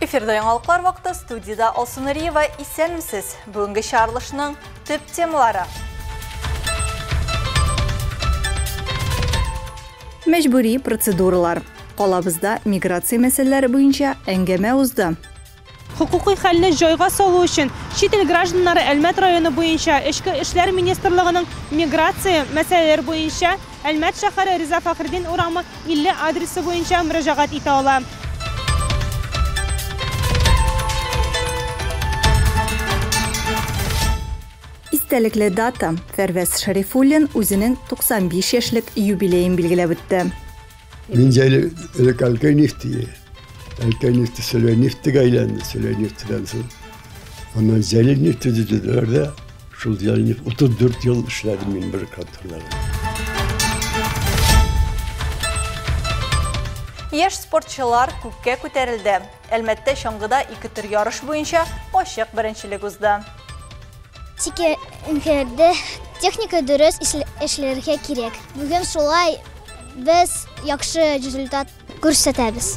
Эфирда яңалыклар вакыты, студияда Алсу Нуриева. Исәнмесез. Бүгенге чыгарылышның төп темалары. Мәҗбүри процедуралар. Калабызда миграция мәсьәләләре буенча әңгәмә узды. Хокукый хәлне җайга салу өчен чит ил гражданнары Әлмәт районы буенча Эчке эшләр министрлыгының миграция мәсьәләләре буенча Әлмәт шәһәре Риза Фәхретдин урамы 50 адресы буенча мөрәҗәгать итә ала. Истәлекле дата. Фәрвәз Шәрифуллин үзенең 95 яшьлек юбилеен билгеләп үтте. Мин җәйле элек Әлкәй нефте. Әлкәй нефте Сөләй нефтегә әйләнде. Сөләй нефтедән соң аннан Җәлил нефте диделәр дә, шул Җәлил нефт 34 ел эшләдем мин бер конторда. Яшь спортчылар күккә күтәрелде. Әлмәттә чаңгыда ике төр ярыш буенча ачык беренчелек узды. Сикергәндә техника дөрес эшләргә кирәк. Бүген шулай без яхшы результат күрсәтәбез.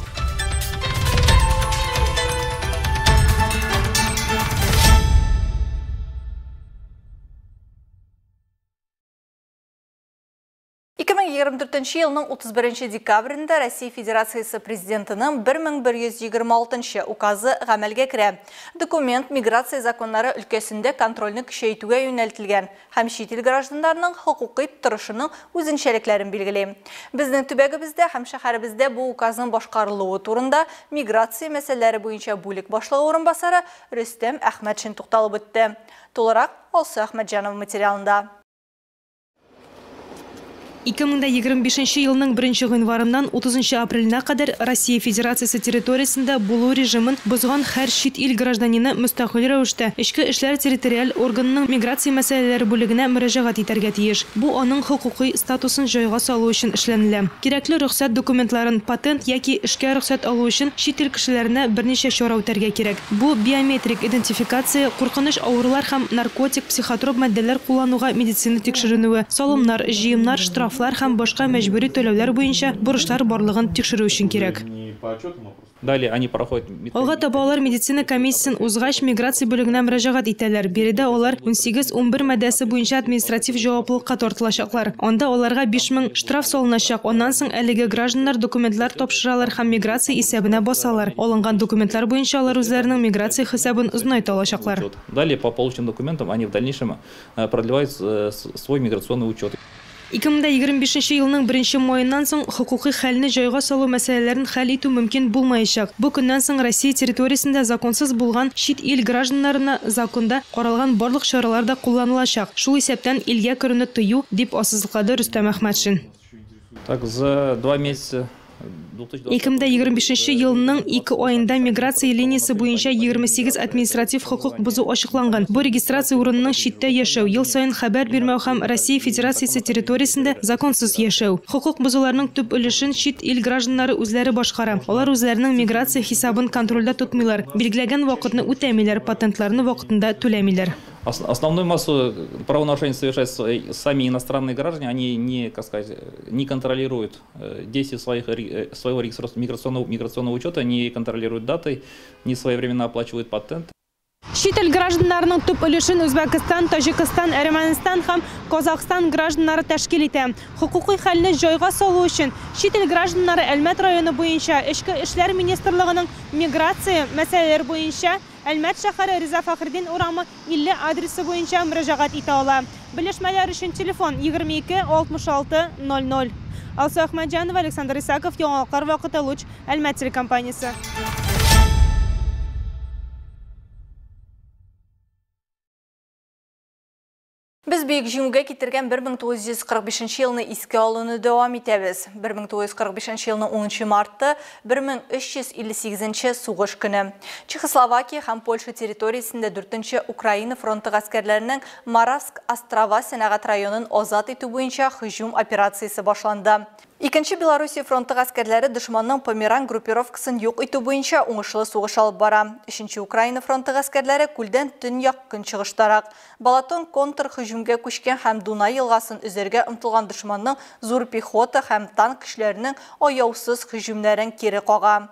2024 елның 31 декабрендә Россия Федерациясе Президентының 1126 указы гамәлгә керә. Документ миграция законнары өлкәсендә контрольне көчәйтүгә юнәлтелгән һәм чит ил гражданнарының хокукый торышының үзенчәлекләрен билгели. Безнең төбәгебездә һәм шәһәребездә бу указның башкарылуы турында миграция мәсьәләләре буенча бүлек башлыгы урынбасары Рөстәм Әхмәтшин тукталып үтте. Тулырак Алсу Әхмәтҗанова материалында. 2025 елның 1 гыйнварыннан 30 апреленә кадәр Россия Федерациясе территориясендә булу режимын бозган һәр чит ил гражданины мөстәкыйль рәвештә Эчке эшләр территориаль органының миграция мәсьәләләре бүлегенә мөрәҗәгать итәргә тиеш. Бу аның хокукый статусын җайга салу өчен эшләнелә. Кирәкле рөхсәт документларын, патент яки эшкә рөхсәт алу өчен чит ил кешеләренә берничә чара үтәргә кирәк. Бу биометрик идентификация, куркыныч авырулар һәм наркотик, психотроп матдәләр куллануга медицина тикшеренүе, салымнар, җыемнар, штрафлар һәм башка мәҗбүри түләүләр буенча бурычлар барлыгын тикшерү өчен кирәк. Далее они проходят Алга таба алар медицина комиссиясен узгач, миграция бүлегенә мөрәҗәгать итәләр. Биредә алар 18-11 маддәсе буенча административ җаваплылыкка тартылачаклар. Анда аларга 5000 штраф салыначак. Аннан соң әлеге гражданнар документлар тапшыралар һәм миграция исәбенә басалар. Алынган документлар буенча алар үзләренең миграция хисабын озынайта алачаклар. Далее по полученным документам они в дальнейшем продлевают свой миграционный учет. 2025 елның 1 маеннан соң хокукый хәлне җайга салу мәсьәләләрен хәл итү мөмкин булмаячак. Бу көннән соң Россия территориясендә законсыз булган чит ил гражданнарына законда каралган барлык чаралар да кулланылачак. Шул исәптән илгә керүне тыю, дип ассызыклады Рөстәм Әхмәтшин. Так, за 2 месяца 2025 елның 2 аенда миграция линиясе буенча 28 административ хокук бозу ачыкланган. Бу регистрация урынының читтә яшәү, ел саен хәбәр бирмәү һәм Россия Федерациясе территориясендә законсыз яшәү. Хокук бозуларның төп өлешен чит ил гражданнары үзләре башкара. Алар үзләренең миграция хисабын контрольдә тотмыйлар, билгеләгән вакытны үтәмиләр, патентларны вакытында түләмиләр. Основную массу правонарушений совершают сами иностранные граждане, они не, как сказать, не контролируют действия своего миграционного учета, не контролируют даты, не своевременно оплачивают патент. Чит ил гражданнарының төп өлешен Үзбәкстан, Таҗикстан, Әрмәнстан һәм Казахстан гражданнары тәшкил итә. Хокукый хәлне җайга салу өчен чит ил гражданнары Әлмәт районы буенча Эчке эшләр министрлыгының миграция мәсьәләләре буенча Әлмәт шәһәре Риза Фәхретдин урамы 50 адресы буенча мөрәҗәгать итә ала. Белешмәләр өчен телефон 22 66 00. Алсу Әхмәтҗанова, Александр Исаков, Яңалыклар вакыты, Луч, Әлмәт телекомпаниясе. Без бөек җиңүгә китергән 1945 елны искә алуны дәвам итәбез. 1945 елның 10 марты 1358 сугыш көне. Чехословакия һәм Польша территориясендә 4-нче Украина фронты гаскәрләренең Моравск Острова сәнәгать районын азат итү буенча һөҗүм операциясе башланды. Икенче Белоруссия фронты гаскәрләре дошманның Померан группировкасын юк итү буенча уңышлы сугыш алып бара. Өченче Украина фронты гаскәрләре күлдән төньяк көнчыгыштарак Балатон контр һөҗүмгә күчкән һәм Дунай елгасын өзәргә омтылган дошманның зур пехота һәм танк көчләренең аяусыз һөҗүмнәрен кире кага.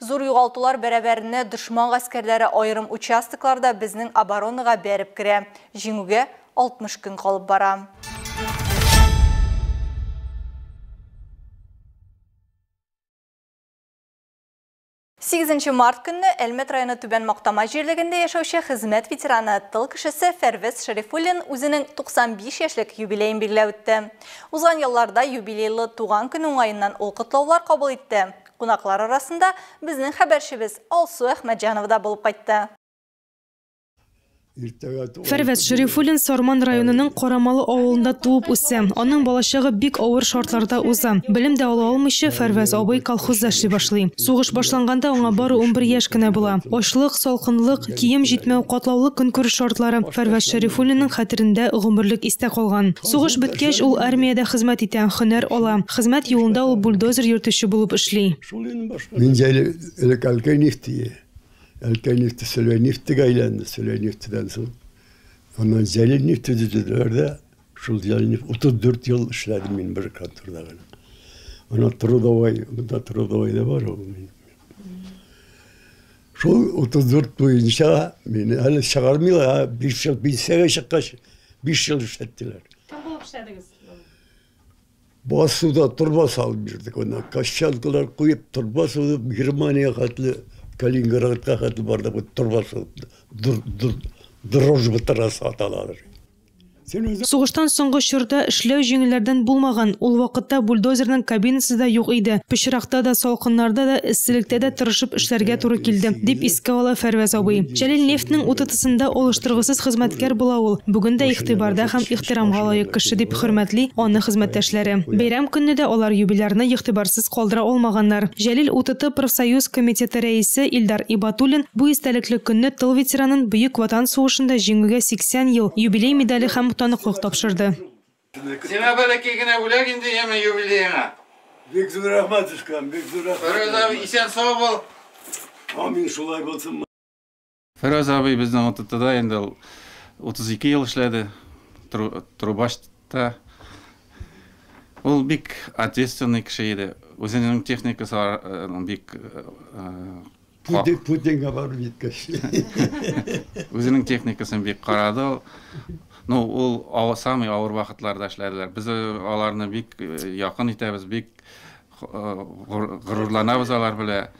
Зур югалтулар бәрабәренә дошман гаскәрләре аерым участокларда безнең оборонага бәреп керә. Җиңүгә 60 көн калып бара. 8 март көнне Әлмәт районы Түбән Мактама җирлегендә яшәүче хезмәт ветераны, тыл кешесе Фәрвез Шәрифуллин үзенең 95 яшьлек юбилеен билгеләп үтте. Узган елларда юбилейлы туган көн уңаеннан ул котлаулар кабул итте. Кунаклар арасында безнең хәбәрчебез Алсу Әхмәтҗанова да булып кайтты. Фәрвәз Шәрифуллин Сарман районының Карамалы авылында туып үсә. Аның балачагы бик авыр шартларда уза. Белем дә ала алмыйча Фәрвәз абый колхозда эшли башлый. Сугыш башланганда аңа бары 11 яшь кенә була. Ачлык, салкынлык, кием җитмәү, катлаулы көнкүреш шартлары Фәрвәз Шәрифуллинның хәтерендә гомерлек истә калган. Сугыш беткәч, ул армиядә хезмәт итә, һөнәр ала. Хезмәт юлында ул бульдозер йөртүче булып эшли. Мин элек Әлкәй нефте. Әлкәй нефте Сөләй нефтегә әйләнде. Сөләй нефтедән соң аннан Җәлил нефте төзеделәр дә, шул Җәлил нефть 34 ел эшләдем мин бер конторда гына. Ана трудовой, монда трудовой да бар ул. Шул 34 буенча мине әле чыгармыйлар, 5 ел пенсиягә чыккач, 5 ел эшләттеләр. Кем булып эшләдегез? Басуда торба салып бирдек ана. Кощанкалар куеп торба салып Германия хәтле, Калининградка хәтле бардык, торба салып, дрожба трасса аталар. Сугыштан соңгы чорда эшләү җиңелләрдән булмаган. Ул вакытта бульдозерның кабинасы да юк иде. Пычракта да, салкыннарда да, эсселектә дә тырышып эшләргә туры килде, дип искә ала Фәрвәз абый. Җәлил нефтьнең УТТсында алыштыргысыз хезмәткәр була ул. Бүген дә игътибарда һәм ихтирамга лаек кеше дип хөрмәтли аны хезмәттәшләре. Бәйрәм көнне дә алар юбилярны игътибарсыз калдыра алмаганнар. Җәлил УТТ профсоюз комитеты рәисе Илдар Ибатуллин бу истәлекле көнне тыл ветеранын Бөек Ватан сугышында җиңүгә 80 ел юбилей медале һәм таныклык тапшырды. Сиңа бәләкәй генә бүләк инде, яме юбилееңа. Бик зур рәхмәт, Ишкан, бик зур рәхмәт. Фәрвәз абый, исән сау бул. Амин, шулай булсын. Фәрвәз абый безнең УТТда инде ул 32 ел эшләде. Трубачта. Ул бик ответственный кеше иде. Үзенең техникасы бик Путинга барып җиткәч. Үзенең техникасын бик карады. Ну, ул самый авыр вакытларда эшләделәр. Без аларны бик якын итәбез, бик горурланабыз алар белән.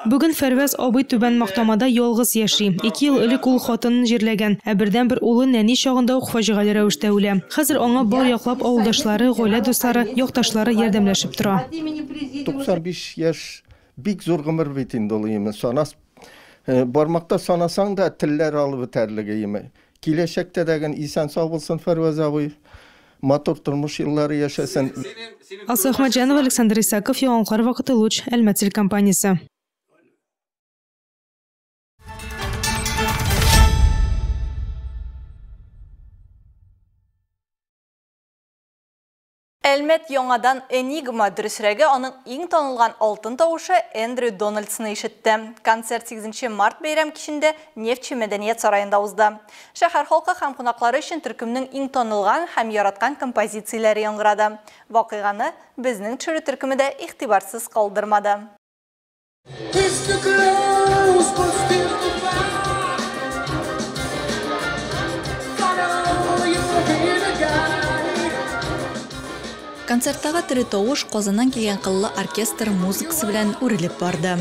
Бүген Фәрвәз абый Түбән Мактамада ялгыз яши. 2 ел элек ул хатынын җирләгән, ә бердәнбер улы нәни чагында ук фаҗигале рәвештә үлә. Хәзер аңа бар яклап авылдашлары, гаилә дуслары, якташлары ярдәмләшеп тора. 95 яшь бик зур гомер бит инде ул, име. Санас, бармакта санасаң да телләр алып бетәрлеге, име. Киләчәктә дә исән сау булсын Фәрвәз абый. Матур тормыш еллары яшәсен. Алсу Әхмәтҗанова, Александр Исаков, Яңалыклар вакыты, Луч, Әлмәт телекомпаниясе. Әлмәт яңадан Энигма, дөресрәге аның иң танылган алтын тавышы Эндрю Дональдсны ишетте. Концерт 8 март бәйрәм кичендә Нефтче мәдәният сараенда узды. Шәһәр халкы һәм кунаклары өчен төркемнең иң танылган һәм яраткан композицияләре яңгырады. Вакыйганы безнең төшерү төркеме дә игътибарсыз калдырмады. Концерттагы тере тавыш Казаннан килгән кыллы оркестр музыкасы белән үрелеп барды.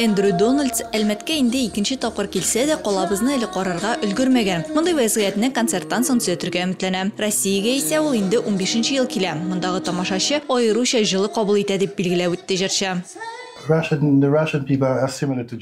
Эндрю Дональдс Әлмәткә инде икенче тапкыр килсә дә, калабызны әле карарга өлгермәгән. Мондый вазгыятьне концерттан соң төзәтергә өметләнә. Россиягә исә ул инде 15 ел килә. Мондагы тамашачы аеруча җылы кабул итә дип билгеләп үтте җырчы.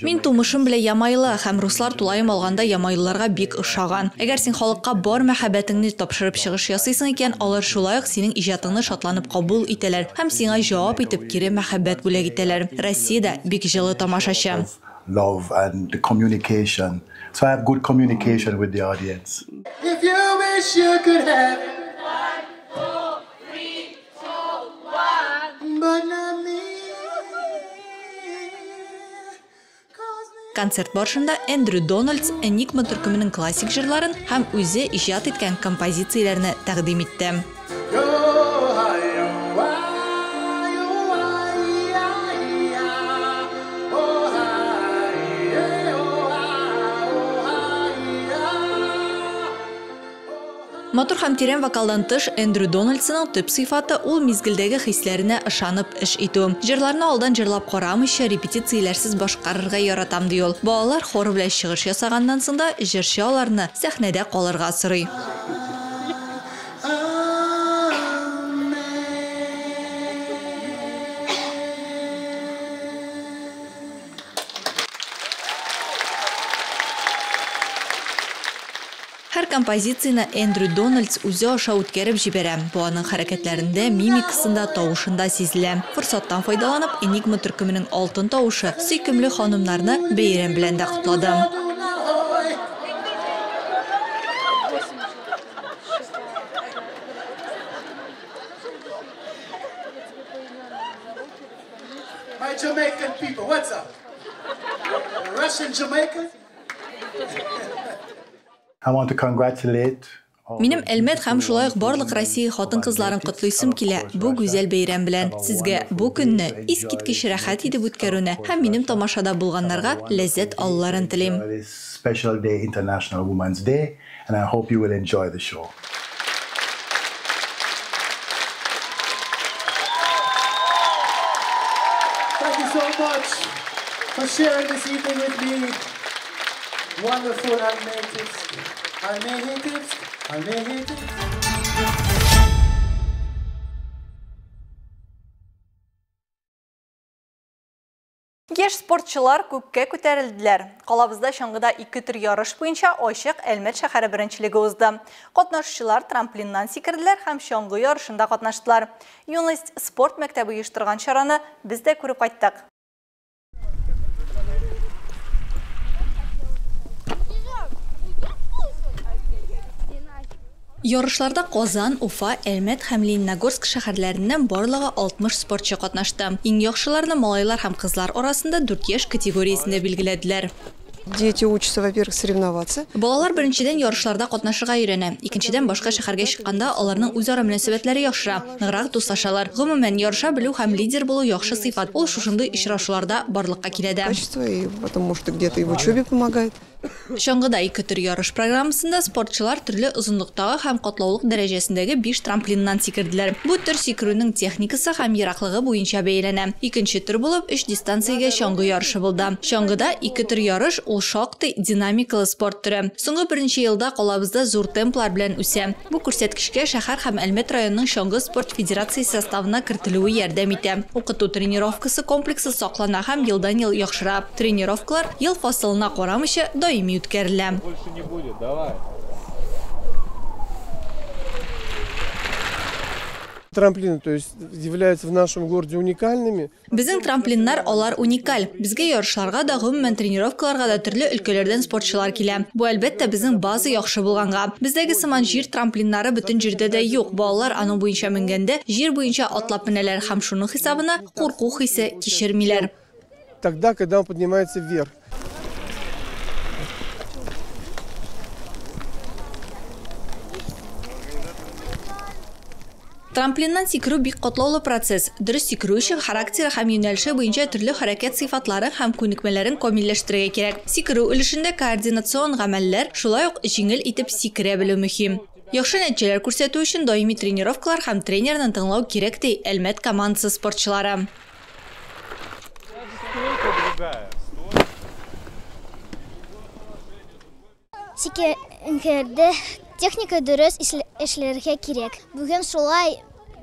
Мин тумышым белән ямайлы һәм руслар тулаем алганда ямайлыларга бик ошаган. Әгәр син халыкка бар мәхәббәтеңне тапшырып чыгыш ясыйсың икән, алар шулай ук синең иҗатыңны шатланып кабул итәләр һәм сиңа җавап итеп кире мәхәббәт бүләк итәләр. Россиядә бик җылы тамашачы. Love and the communication. So I have good communication with the audience. If you wish you could have it. 1, 2, 3, 2, 1. But not me. Концерт барышында Эндрю Дональдс Энигма төркеменең классик җырларын һәм үзе иҗат иткән композицияләрне тәкъдим итте. Матур һәм тирән вокалдан тыш, Эндрю Дональдсының төп сыйфаты ул мизгелдәге хисләренә ышанып эш итү. Җырларны алдан җырлап карамыйча, репетицияләрсез башкарырга яратам, ди ул. Балалар хоры белән чыгыш ясаганнан соң да җырчы аларны сәхнәдә калырга сорый. Һәр композицияне Эндрю Дональдс үзе аша үткәреп җибәрә. Бу аның хәрәкәтләрендә, мимикасында, тавышында сизелә. Форсаттан файдаланып, Энигма төркеменең алтын тавышы сөйкемле ханымнарны бәйрәм белән дә котлады. My Jamaican people, what's up? Russian Jamaica? I want to congratulate Минем Әлмәт һәм шулай ук барлык Россия хатын-кызларын котлыйсым килә бу гүзәл бәйрәм белән. Сезгә бу көнне искиткеч рәхәт итеп үткәрүне һәм минем тамашада булганнарга ләззәт алуларын телим. this special day, International Women's Day, and I hope you will enjoy the show. Thank you so much for sharing this evening with me. Wonderful Almetivsk. Almetivsk. Almetivsk. Яшь спортчылар күккә күтәрелделәр. Калабызда чаңгыда ике төр ярыш буенча ачык Әлмәт шәһәре беренчелеге узды. Катнашучылар трамплиннан сикерделәр һәм чаңгы ярышында катнаштылар. Юность спорт мәктәбе оештырган чараны без дә күреп кайттык. Ярышларда Казан, Уфа, Әлмәт һәм Лениногорск шәһәрләреннән барлыгы 60 спортчы катнашты. Иң яхшыларны малайлар һәм кызлар арасында 4 яшь категориясендә билгеләделәр. Дети учатся, во-первых, соревноваться. Балалар беренчедән ярышларда катнашырга өйрәнә. Икенчедән башка шәһәргә чыкканда аларның үзара мөнәсәбәтләре яхшыра, ныграк дуслашалар. Гомумән, ярыша белү һәм лидер булу яхшы сыйфат. Ул шушындый очрашуларда барлыкка килә дә. Качество, и потом, может, и где-то и в учебе помогает. Чаңгыда ике төр ярыш программасында спортчылар төрле озынлыктагы һәм катлаулык дәрәҗәсендәге 5 трамплиннан сикерделәр. Бу төр сикерүнең техникасы һәм ераклыгы буенча бәяләнә. Икенче төр булып 3 дистанциягә чаңгы ярышы булды. Чаңгыда ике төр ярыш ул шактый динамикалы спорт төре. Соңгы берничә елда калабызда зур темплар белән үсә. Бу күрсәткечкә шәһәр һәм Әлмәт районының чаңгы спорт федерациясе составына кертелүе ярдәм итә. Укыту тренировкасы комплексы саклана һәм елдан-ел яхшыра. Тренировкалар ел фасылына карамыйча даими үткәрелә. Больше не будет, давай. Трамплины, то есть, являются в нашем городе уникальными. Безнең трамплиннар алар уникаль. Безгә ярышларга да, гомумән тренировкаларга да төрле өлкәләрдән спортчылар килә. Бу әлбәттә безнең база яхшы булганга. Бездәге сыман җир трамплиннары бөтен җирдә дә юк. Балалар аның буенча менгәндә җир буенча атлап менәләр һәм шуның хисабына курку хисе кичермиләр. Тогда, когда он поднимается вверх. Трамплиннан сикерү бик катлаулы процесс. Дөрес сикерү өчен характеры һәм юнәлеше буенча төрле хәрәкәт сыйфатлары һәм күнекмәләрен камилләштерергә кирәк. Сикерү өлешендә координацион гамәлләр, шулай ук җиңел итеп сикерә белү мөһим. Яхшы нәтиҗәләр күрсәтү өчен даими тренировкалар һәм тренерны тыңлау кирәк, ди Әлмәт командасы спортчылары. Сикергәндә техника дөрес эшләргә кирәк. Бүген шулай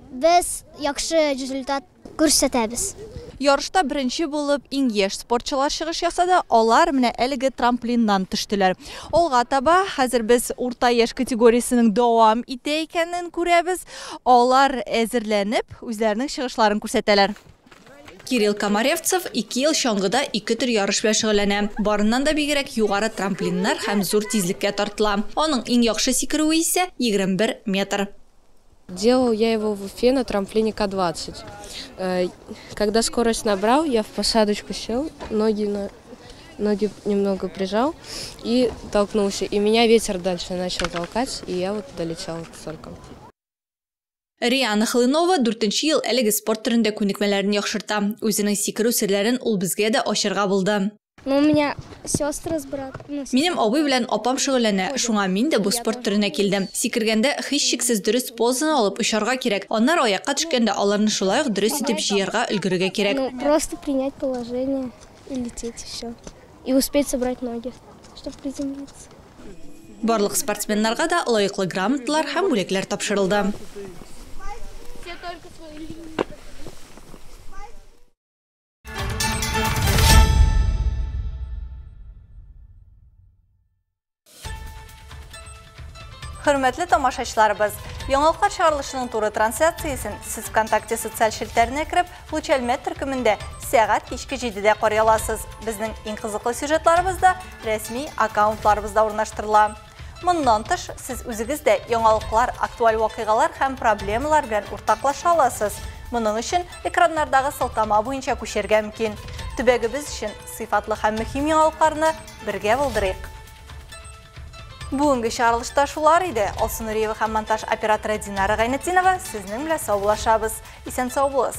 без яхшы результат күрсәтәбез. Ярышта беренче булып иң яшь спортчылар чыгыш ясады. Алар менә әлеге трамплиннан төштеләр. Алга таба хәзер без урта яшь категориясенең дәвам итә икәнен күрәбез. Алар әзерләнеп, үзләренең чыгышларын күрсәтәләр. Кирилл Комаревцев 2 ел чаңгыда 2 төр ярыш белән шөгыльләнә. Барыннан да бигрәк югары трамплиннар һәм зур тизлеккә тартыла. Аның иң яхшы сикерүе исә 21 метр. Делал я его в Уфе на трамплине К-20. Когда скорость набрал, я в посадочку сел, ноги Ноги немного прижал и толкнулся. И меня ветер дальше начал толкать, и я вот долетела столько. Риана Хлынова дүртенче ел әлеге спорт төрендә күнекмәләрен яхшырта. Үзенең сикерү серләрен ул безгә дә ачырга булды. Ну, у меня сестры с братом. Ну, Минем абый белән апам шөгыльләнә, шуңа мин дә бу спорт төренә килдем. Сикергәндә һичшиксез дөрес позаны алып очарга кирәк. Аннары аякка төшкәндә аларны шулай ук дөрес итеп җыярга өлгерергә кирәк. Ну, просто принять положение и лететь, и все. И успеть собрать ноги, чтобы приземлиться. Барлык спортсменнарга да лаеклы грамоталар һәм бүләкләр тапшырылды. Все только свою линию. Хөрмәтле тамашачыларыбыз, яңалыклар чыгарылышының туры трансляциясен сез ВКонтакте социаль челтәренә кереп, Луч Әлмәт төркемендә сәгать кичке 7-дә карый аласыз. Безнең иң кызыклы сюжетларыбыз да рәсми аккаунтларыбызда урнаштырыла. Моннан тыш, сез үзегез дә яңалыклар, актуаль вакыйгалар һәм проблемалар белән уртаклаша аласыз. Моның өчен экраннардагы сылтама буенча күчәргә мөмкин. Төбәгебез өчен сыйфатлы һәм мөһим яңалыкларны бергә булдырыйк. Бүгенге чыгарылышта шулар иде. Алсу Нуриева һәм монтаж операторы Динара Гайнетдинова сезнең белән саубуллашабыз. Исән сау булыгыз.